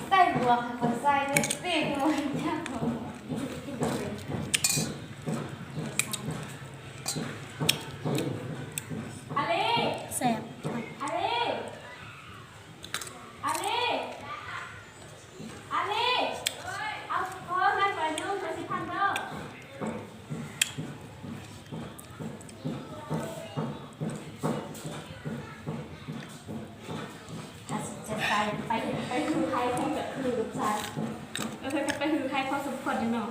ໃສ່ບວກໃຫ້ຂ້ອຍໃສ່ເດ້ ເປັນບໍ່ຈັກ ອາລີ ແຊບ ອາລີ ອາລີ ອາລີ ເອົາໂທໃຫ້ຂ້ອຍໜຶ່ງ ຂ້ອຍຊິພັນເດີ. ຖ້າຊິຈະໄປ ໄປ ໄປຮືໄຮຄົງຈະຄືລູກຊາຍ ເອີ ເພິ່ນກໍໄປຮືໄຮພໍສົມຄວນຢູ່ເນາະ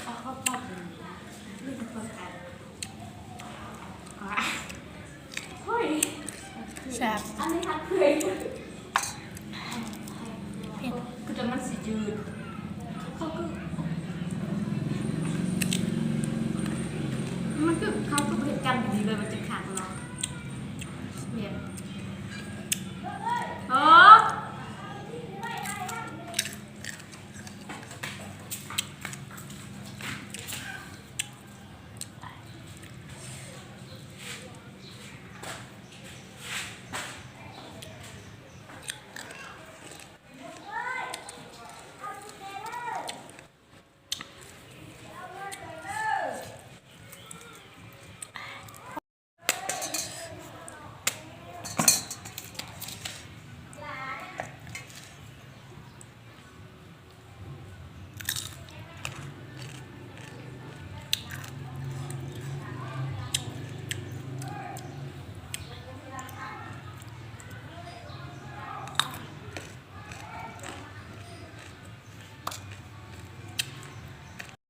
ເອົາເຂົ້າປາກນີ້ ມີແຕ່ຄົນໄທ ໂອ້ຍ ແຊບ ອັນນີ້ຮັກເຄີຍ ເຜັດ ຄືແຕ່ມັນຊິຈືດ ເຂົາຄື ມັນຄື ເຂົາຄືບໍ່ເຮັດການດີເລີຍ ມັນຈະຂັນ